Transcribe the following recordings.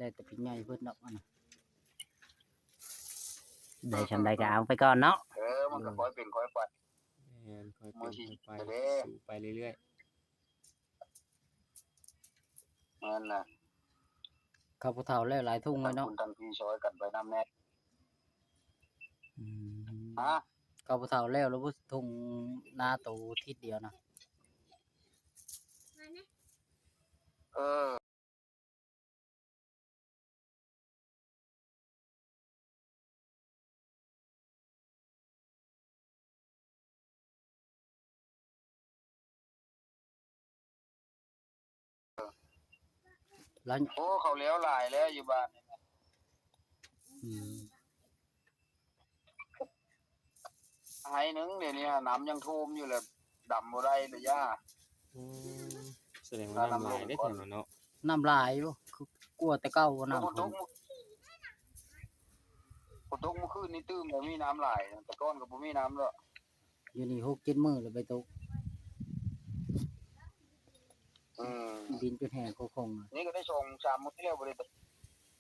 ແຕ່ພີ່ໃຫຍ່ເພິ່ນດອກອັນນັ້ນ ໄດ້ຊ່ຳໃດກໍເອົາໄປກ່ອນເນາະ. ເອີ ມັນກໍຄ່ອຍເປັນຄ່ອຍໄປ. ແມ່ນ ຄ່ອຍເປັນຄ່ອຍໄປ ສູ້ໄປເລື້ອຍໆ. ແມ່ນນະ ເຂົາຜູ້ເຖົ້າແລ້ວຫຼາຍທຸ່ງເລີຍເນາະ ທັງຄຸນທັງພີ່ຊ່ອຍກັນໄປນຳແດ່. ອືມ ຮະ ເຂົາຜູ້ເຖົ້າແລ້ວ ແລ້ວບໍ່ທຸ່ງນາໂຕທິດດຽວນະ. ເອີ. ແລ້ວ ໂອ້ ເຂົາແລ້ວຫຼາຍແລ້ວຢູ່ບ້ານນີ້ນະ. ອືມ. ໄຮ່ໜຶ່ງ ດຽວນີ້ນະນ້ຳຍັງຖ້ວມຢູ່ ແລ້ວດຳບໍ່ໄດ້ລະຢ່າ. ອືມ ສະແດງວ່ານ້ຳຫຼາຍເດ້ແຖວນັ້ນເນາະ. ນ້ຳຫຼາຍຢູ່ ຄືກວ່າແຕ່ເກົ່າບໍ່ນ້ຳຖ້ວມ. ຝົນຕົກມື້ຄືນນີ້ຕື່ມແລ້ວມີນ້ຳຫຼາຍ ແຕ່ກ່ອນກໍບໍ່ມີນ້ຳດອກ. ຢູ່ນີ້ຫົກເຈັດມື້ແລ້ວໄປຕົກ. ອືມ ດິນຈົນແຫ້ງຄົງໆ. ນີ້ກໍໄດ້ສອງສາມມື້ແລ້ວບໍ່ໄດ້ຕົກ.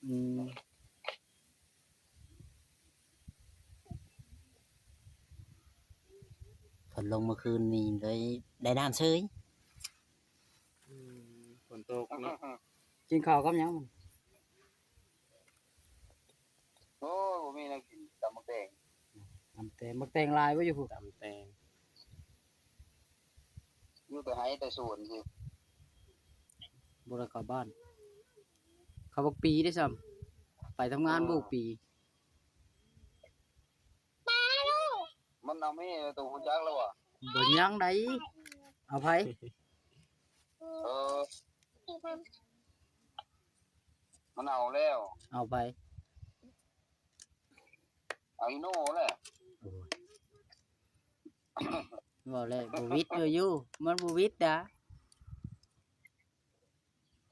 ອືມ. ຝົນລົງເມື່ອຄືນນີ້ເລີຍໄດ້ນ້ຳເສີຍ. ອືມ ຝົນຕົກເນາະ. ກິນເຂົ້າກັບຫຍັງ? ໂອ້ຍ ບໍ່ມີແນວກິນ ຕຳໝາກແຕງ. ຕຳແຕງ ໝາກແຕງຫຼາຍບໍ່ຢູ່ພຸ້ນ? ຕຳແຕງ ຢູ່ແຕ່ໄຮ່ແຕ່ສວນຊິ ບໍ່ໄດ້ເຂົ້າບ້ານ. ເຂົ້າບັກປີໄດ້ຊ້ຳ ໄປທຳງານ ເອີ ບໍ່ປີ. ມັນເອົາແມ່ໂຕຮູ້ຈັກແລ້ວຫວາ? ບໍ່ຍັງໃດ. ເອົາໃຜ? ເອີ ມັນເອົາແລ້ວ. ເອົາໃຜ? ເອົາອີໂນ່ແຫຼະ. ໂອ້ຍ ເວົ້າແລ້ວບໍ່ຫວິດຢູ່ ມັນບໍ່ຫວິດດາ.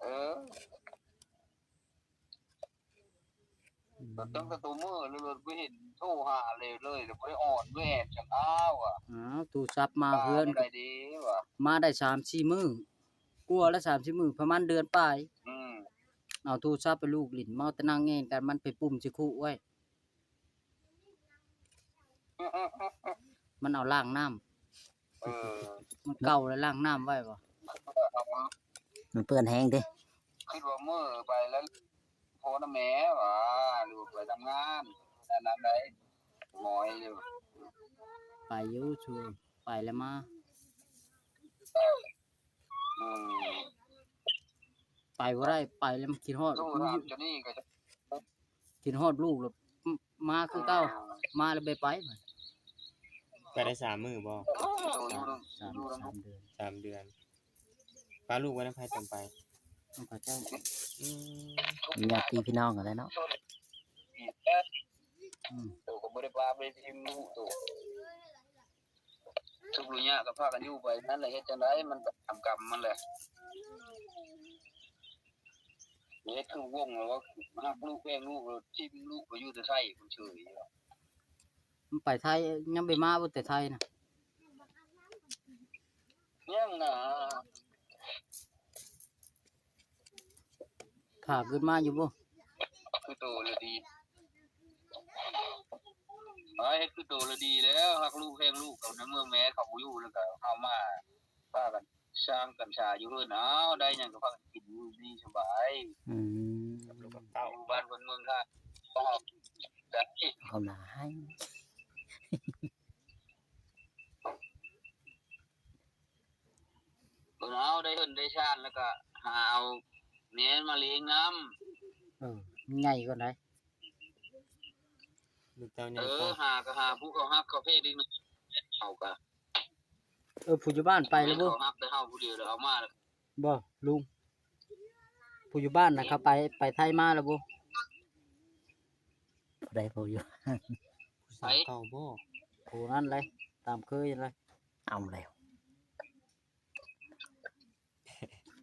ເອີ ອືມ ຕັ້ງແຕ່ໂຕມື້ ແລ້ວບໍ່ເຫັນໂທຫາເລີຍ ແລ້ວບໍ່ໄດ້ອ່ອນບໍ່ແອນຈັກອ້າວອະ. ອ້າວ ໂທລະສັບມາເຮືອນ ມາໄດ້ສາມສີ່ມື້ ກວ່າແລ້ວ ສາມສີ່ມື້ ປະມານເດືອນປາຍ. ອືມ ເອົາໂທລະສັບໃຫ້ລູກຫຼິ້ນ ເມົາແຕ່ນັ່ງແງ່ນກັນ ມັນໄປປຸ່ມຊິຄຸໄວ້. ມັນເອົາລ້າງນ້ຳ. ເອີ ມັນເກົ່າແລ້ວລ້າງນ້ຳໄວ້ບໍ່? ມັນເປື້ອນແຮງຕິ. ຄິດວ່າມື້ໄປແລ້ວພໍນຳແມ່ຫວາ ຫຼືວ່າໄປທຳງານ ອັນນັ້ນໃດ ໝອຍຢູ່. ໄປຢູ່ ໄປແລ້ວມາ. ອືມ ໄປບໍ່ໄດ້ ໄປແລ້ວມັນຄິດຮອດ ຄິດຮອດລູກແລ້ວ ມາຄືເກົ່າ. ອ່າ ມາແລ້ວໄປໄປ. ໄປໄດ້ສາມມື້ບໍ່? ສາມ ສາມເດືອນ ສາມເດືອນ. ປະລູກໄວ້ນຳໃຜຕອນໄປ? ນຳເຂົາເຈົ້າ. ອືມ ຍາດຕິພີ່ນ້ອງຫັ້ນແຫຼະເນາະ. ອືມ ໂຕກໍບໍ່ໄດ້ປະ ບໍ່ໄດ້ຖິ້ມລູກໂຕ. ທຸກໄລຍະກໍພາກັນຢູ່ໄປນັ້ນແຫຼະ ເຮັດຈັ່ງໃດ ມັນກໍຕາມກຳມັນແຫຼະ. ເຮັດຄືວົງແລ້ວວ່າ ຮັກລູກແພງລູກ ຖິ້ມລູກໄປຢູ່ແຕ່ໄທ ມັນເຊີຍຢູ່. ມັນໄປໄທ ຍັງໄປມາບໍ່ແຕ່ໄທນະ? ຍັງນະ. ຖ້າຂຶ້ນມາຢູ່ບໍ່? ຄືໂຕລະດີ ອ້າຍ ເຮັດຄືໂຕລະດີແລ້ວ ຮັກລູກແພງລູກ ເຂົາໃນເມືອງແມ່ເຂົາບໍ່ຢູ່ ແລ້ວກໍເຮົາມາພາກັນສ້າງກັນຊາຢູ່ເຮືອນ ອ້າວ ໄດ້ຫຍັງກໍພາກັນກິນຢູ່ດີສະບາຍ. ອືມ ກັບລູກກັບເຕົ້າ ຢູ່ບ້ານເພິ່ນເມືອງທ່າ ເຮົາໜ້າໃຫ້. ເພິ່ນເອົາໄດ້ເຮືອນໄດ້ຊານ ແລ້ວກໍຫາເອົາແມ່ມາລ້ຽງນຳ. ເອີ ໃຫຍ່ກ່ອນໄດ໋ ລູກເຕົ້າໃຫຍ່ ເອີ ກ່ອນ ຫາກໍຫາຜູ້ເຂົາຮັກເຂົາແພງອີກນະ ເຂົາກໍ ເອີ ຜູ້ຢູ່ບ້ານໄປແລ້ວບໍ່? ເຂົາຮັກແຕ່ເຮົາຜູ້ດຽວ ແລ້ວເອົາມາແລ້ວ ບໍ່ລຸງ ຜູ້ຢູ່ບ້ານນະ ເຂົາໄປ ໄປໄທມາແລ້ວບໍ່? ຜູ້ໃດຜູ້ຢູ່ ຜູ້ສາວເກົ່າບໍ່? ຜູ້ນັ້ນແຫຼະ ຕາມເຄີຍນັ້ນແຫຼະ. ເອົາແລ້ວ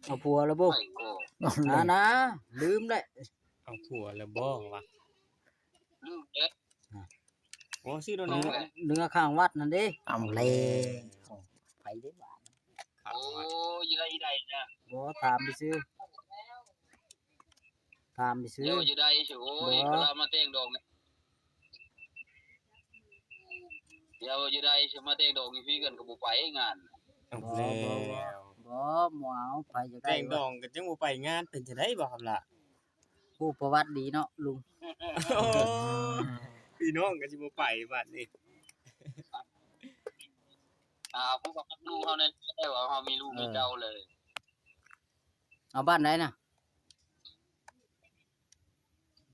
ເອົາຜົວແລ້ວບໍ່? ໄປກໍ ເອົາແລ້ວ ນາ ນາ ລືມແຫຼະ ເອົາຜົວແລ້ວບໍ່ວະ? ລືມແຫຼະ. ໂອ້ ຊື່ໂດນ ເໜືອ ເໜືອຂ້າງວັດນັ້ນເດ້. ເອົາແລ້ວ ໃຜເດ້ຫວາ? ໂອ້ ຢູ່ໃດ ຢູ່ໃດນະ? ບໍ່ ຖາມຊື່ໆ. ຖາມຊື່ໆ. ດຽວຢູ່ໃດຊິ ໂອ້ຍ ບໍ່ ເວລາມາແຕ່ງດອງ ດຽວຢູ່ໃດຊິມາແຕ່ງດອງຢູ່ພີ້ກັນກໍບໍ່ໄປງານ. ເອົາ ບໍ່ ແລ້ວ ບໍ່ ບໍ່ ບໍ່ເອົາ ໃຜຢາກໄດ້ ແຕ່ງດອງກໍຈັ່ງບໍ່ໄປງານ ເປັນຈັ່ງໃດບໍ່ຄຳຫຼ້າ? ຮູ້ປະຫວັດດີເນາະລຸງ. ໂອ້ ພີ່ນ້ອງກໍຊິບໍ່ໄປບັດນີ້. ອ່າ ຜູ້ບັກລູກເຮົານັ້ນ ແຕ່ວ່າເຮົາມີລູກ ເອີ ມີເຕົ້າເລີຍ. ເອົາບ້ານໃດນະ?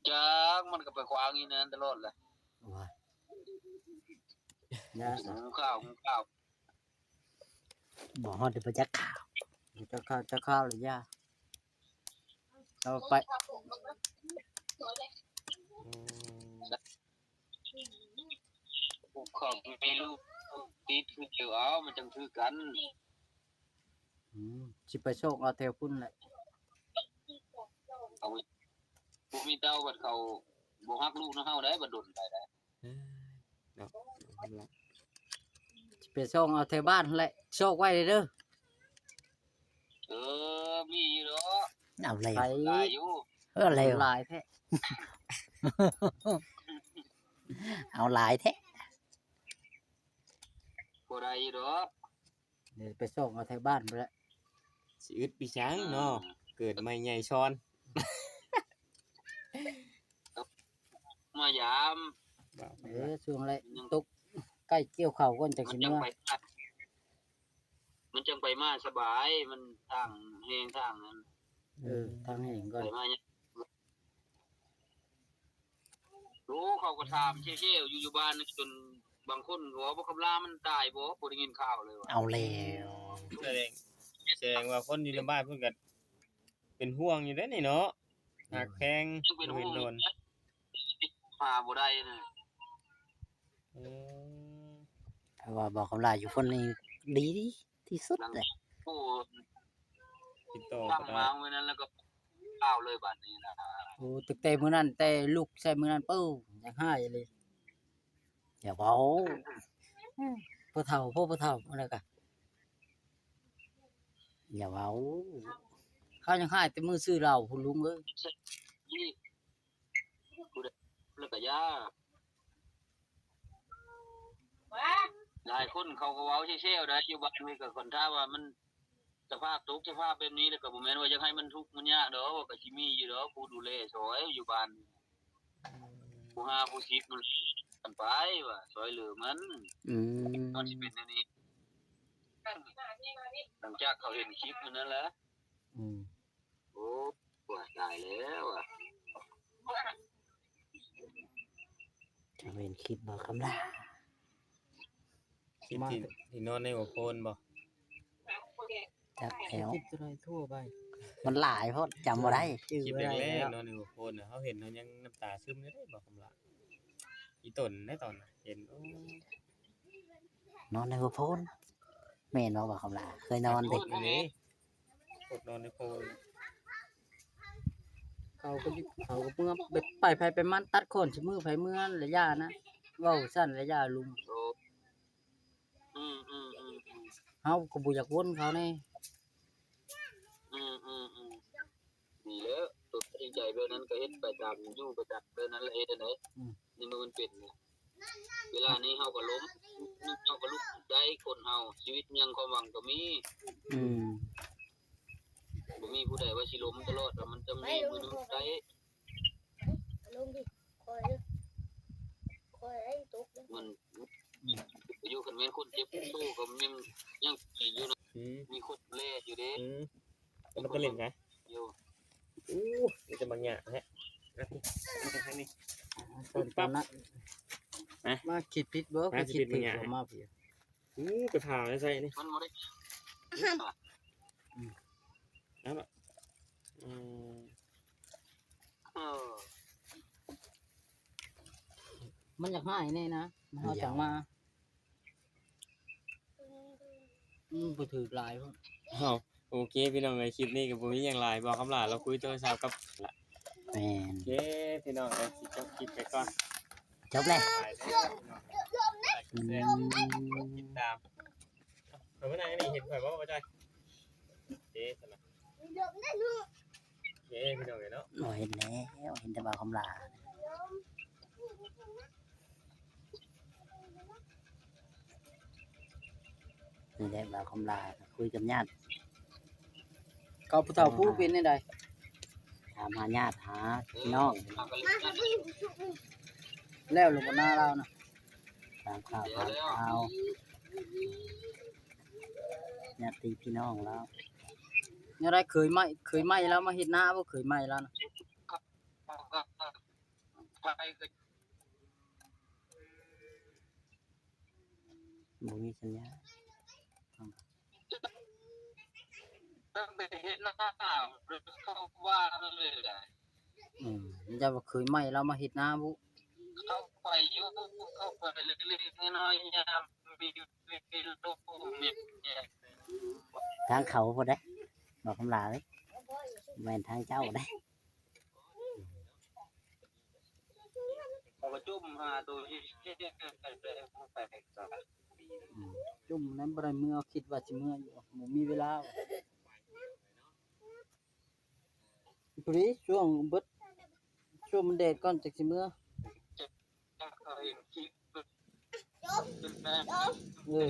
ຈັກ ມັນກໍໄປຂວາງຢູ່ໃນນັ້ນຕະຫຼອດແຫຼະ. ໂອ້ຍ ຢ່າ ຫູຂ່າວ ຫູຂ່າວ ບໍ່ຮອດໄດ້ໄປຈັກຂ່າວ ຈັກຂ່າວ ຈັກຂ່າວລະຢ່າ ເອົາໄປ ອືມ ຜູ້ຄອບມີລູກຕິດຄືເດີ ເອົາ ມັນຈັ່ງຖືກກັນ. ອືມ ຊິໄປໂຊກເອົາແຖວພຸ້ນແຫຼະ. ເອົາ ບໍ່ມີເຕົ້າບັດເຂົາບໍ່ຮັກລູກນຳເຮົາໄດ໋ ບັດດົນໄປໄດ໋. ເອີ ເນາະ ຊິໄປໂຊກເອົາແຖວບ້ານຫັ້ນແຫຼະ ໂຊກໄວ້ເດີ. ເອີ ມີຢູ່ດອກ ເອົາແລ້ວ ຫຼາຍຢູ່. ເອີ ແລ້ວ ຫຼາຍແທ້ ເອົາຫຼາຍແທ້ ບໍ່ໄດ້ຢູ່ດອກ. ເດີ ໄປຊອກເອົາແຖວບ້ານພຸ້ນແຫຼະ ຊິອຶດປີສັງເນາະ ເກີດໃໝ່ໃຫຍ່ຊ້ອນ ມາຢາມ. ເອີ ຊ່ວງແລະ ຕົກໃກ້ກ່ຽວເຂົ້າກ່ອນ ຈັ່ງຊິເມືອ ມັນຈັ່ງໄປມາສະບາຍ ມັນທາງແຮງທາງນັ້ນ. ເອີ ທາງແຮງກ່ອນ ໄປມາ. ໂອ້ ເຂົາກໍຖາມແຊວໆຢູ່ ຢູ່ບ້ານ ຈົນບາງຄົນກໍວ່າ ບໍ່ ຄຳຫຼ້າມັນຕາຍບໍ່ ບໍ່ໄດ້ຍິນຂ່າວເລີຍວ່າ. ເອົາແລ້ວ ສະແດງ ສະແດງວ່າຄົນຢູ່ໃນບ້ານເພິ່ນກໍເປັນຫ່ວງຢູ່ເດ້ນີ້ເນາະ ຮັກແພງ ຍັງເປັນຫ່ວງ ບໍ່ເຫັນໂດນ ຫາບໍ່ໄດ້ນະ. ອືມ ເພາະວ່າບໍ່ ຄຳຫຼ້າຢູ່ພຸ້ນນີ້ດີ ທີ່ສຸດແຫຼະ ໂອ້ ຕິດຕໍ່ ທັກມາມື້ນັ້ນແລ້ວກໍລາວເລີຍບາດນີ້ນະ. ໂອ້ ຕັ້ງແຕ່ມື້ນັ້ນ ແຕ່ລຸກໃສ່ມື້ນັ້ນ ໂອ້ ຢາກຮ້າຍອີ່ຫຼີ ຢ່າເວົ້າ ຜູ້ເຖົ້າ ພວກຜູ້ເຖົ້າ ອັນນັ້ນກະ ຢ່າເວົ້າ ເຂົາຍັງຮ້າຍແຕ່ມື້ຊື້ເຫຼົ້າພຸ້ນລຸງເອີຍ. ຜູ້ໃດ ແລ້ວກໍຢ່າ ຫຼາຍຄົນເຂົາກໍເວົ້າແຊວໆໄດ໋ ຢູ່ບ້ານນີ້ກໍຄັນຖ້າວ່າມັນສະພາບຕົກສະພາບແບບນີ້ ແລ້ວກໍບໍ່ແມ່ນວ່າຢາກໃຫ້ມັນທຸກມັນຍາກດອກ ວ່າກໍຊິມີຢູ່ດອກຜູ້ດູແລຊ່ອຍຢູ່ບ້ານ ຜູ້ຫ້າຜູ້ສິບມັນກັນໄປວ່າຊ່ອຍເຫຼືອມັນ. ອືມ ມັນຊິເປັນແນວນີ້ ຫຼັງຈາກເຂົາເຫັນຄລິບນັ້ນແຫຼະ. ອືມ ໂອ້ ຕາຍແລ້ວ ເຈົ້າເຫັນຄລິບບໍ່ ຄຳຫຼ້າ? ຄລິບທີ່ ທີ່ນອນໃນຫົວໂພນບໍ່? ຈັກແລ້ວ ຄລິບຕົວໃດທົ່ວໄປ ມັນຫຼາຍໂພດ ຈຳບໍ່ໄດ້ ຄລິບແລກໆ ນອນໃນຫົວໂພນນະ ເຮົາເຫັນເຮົາຍັງນ້ຳຕາຊຶມຢູ່ເດ້ບໍ່ ຄຳຫຼ້າ? ອີ່ຕົນໄດ໋ຕອນນະ ເຫັນ ໂອ້ ນອນໃນຫົວໂພນ ແມ່ນບໍ່ ບໍ່ຄຳຫຼ້າ? ເຄີຍນອນເດ້ ໂພດນອນໃນໂພນ ເຂົາກໍ ເຂົາກໍເມືອ ໄປໃຜໄປມັນ ຕັດຂອນຊິມືໃຜເມືອລະຢ່ານະ ເວົ້າຊັ້ນລະຢ່າລຸງ. ອືມ ອືມ ອືມ ອືມ ເຮົາກໍບໍ່ຢາກວົນເຂົາແດ່. ອືມ ອືມ ອືມ ດີແລ້ວ ຕົວຕັດສິນໃຈແບບນັ້ນກໍເຮັດໄປຕາມ ຢູ່ໄປຕາມແບບນັ້ນແຫຼະ ເຮັດຈັ່ງໃດ ອືມ ໃນເມື່ອມັນເປັນ ເວລານີ້ເຮົາກໍລົ້ມ ເຮົາກໍລຸກໄດ້ ຄົນເຮົາ ຊີວິດຍັງຄວາມຫວັງກໍມີ. ອືມ ບໍ່ມີຜູ້ໃດວ່າຊິລົ້ມຕະຫຼອດ ວ່າມັນຈະມີມື້ໜຶ່ງໄດ້. ລົງດິ ຄ່ອຍເດີ ຄ່ອຍໄດ້ຕົກເດີ ມັນ ອືມ ຢູ່ ຄັນແມ່ນຄົນເຈັບໂຕກໍຍັງ ຍັງດີຢູ່ນະ. ອືມ ມີຄົນແລຢູ່ເດ້. ອືມ ແລ້ວມັນກໍຫຼິ້ນໄງ ຢູ່. ໂອ້ ມີແຕ່ບາງຢ່າງແທ້ ມາ ມາຄິດຜິດບໍ່? ມາ ຄິດຖືກບໍ່? ມາພີ້ ອູ້ ກະຖາໃສ່ນີ້ ມັນບໍ່ໄດ້ ອືມ ນັ້ນລະ ອືມ ເອີ ມັນຢາກຮ້າຍແນ່ນະ ເຮົາຈັ່ງມາ ມັນບໍ່ຖືກຫຼາຍພຸ້ນ. ເອົ້າ ໂອເຄ ພີ່ນ້ອງເອີຍ ຄລິບນີ້ກໍບໍ່ມີຫຍັງຫຼາຍ ບໍ່ຄຳຫຼ້າລາວຄຸຍໂທລະສັບກັບ ແມ່ນ ໂອເຄ ພີ່ນ້ອງເອີຍ ຊິຈົບຄລິບໄປກ່ອນ ຈົບແລ້ວ ອືມ ຕິດຕາມ ເອົາ ມານັ່ງນີ້ ເຫັນຂ້ອຍບໍ່ ບໍ່ຈ່ອຍ? ໂອເຄ ຊັ້ນນະ ໂອເຄ ພີ່ນ້ອງເອີຍເນາະ. ບໍ່ເຫັນແລ້ວ ເຫັນແຕ່ບ່າວຄຳຫຼ້າ. ນີ້ແຫຼະບ່າວຄຳຫຼ້າ ຄຸຍກັບຍາດ ເຂົາຜູ້ເຖົ້າຜູ້ເປັນແນວໃດ? ຖາມຫາຍາດຫາພີ່ນ້ອງ ແລ້ວຫຼືບໍ່ນາລາວນະ? ຖາມຂ່າວຖາມຂ່າວ ຍາດຕິພີ່ນ້ອງລາວ ແນວໃດ? ເຂີຍໃໝ່ ເຂີຍໃໝ່ລາວມາເຮັດນາບໍ່? ເຂີຍໃໝ່ລາວນະ ບໍ່ມີສັນຍານ. ເພິ່ນໄປເຮັດນາ ເຂົາວ່າເລີຍໄດ໋. ອືມ ຢ່າວ່າເຂີຍໃໝ່ລາວມາເຮັດນາບຸ. ເຂົາໄປຢູ່ ເຂົາໄປເລັກໆນ້ອຍໆ ຍາມມີເວລາ. ທາງເຂົາພຸ້ນເດ້ ບ່າວຄຳຫຼ້າເອີຍ ບໍ່ແມ່ນທາງເຈົ້າເດ້. ເຂົາກໍຈຸ່ມຫາໂຕທີ່ ອືມ ຈຸ່ມນັ້ນບໍ່ໄດ້ເມືອ ຄິດວ່າຊິເມືອຢູ່ ບໍ່ມີເວລາ. ພໍດີຊ່ວງເບິດ ຊ່ວງມັນແດດກ່ອນ ຈັກຊິເມືອ. ເອີ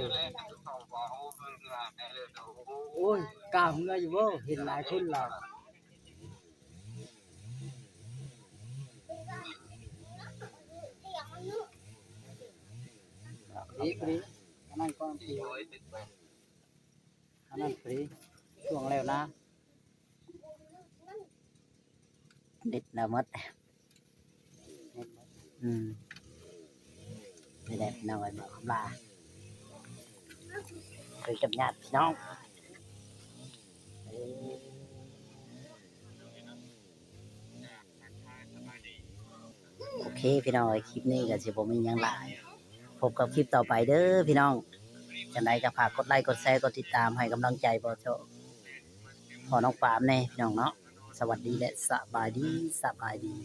ໂອ້ຍ ກ້າເມືອຢູ່ບໍ່? ເຫັນຫຼາຍຄົນລາວ. ດີ ດີ ອັນນັ້ນກ່ອນ ອັນນັ້ນ ດີ ຊ່ວງແລ້ວນະ. ເນັດລາວໝົດ ອືມ ນີ້ແຫຼະພີ່ນ້ອງເອີຍ ບ່າວຄຳຫຼ້າ ຄືກັບຍາດພີ່ນ້ອງ. ໂອເຄພີ່ນ້ອງເອີຍ ຄລິບນີ້ກໍຊິບໍ່ມີຫຍັງຫຼາຍ ພົບກັບຄລິບຕໍ່ໄປເດີພີ່ນ້ອງ. ຈັ່ງໃດກໍຝາກກົດໄລ ກົດແຊ ກົດຕິດຕາມໃຫ້ກຳລັງໃຈພໍ່ ພໍ່ນ້ອງປາມແດ່ພີ່ນ້ອງເນາະ. ສະຫວັດດີ ແລະ ສະບາຍດີ ສະບາຍດີ.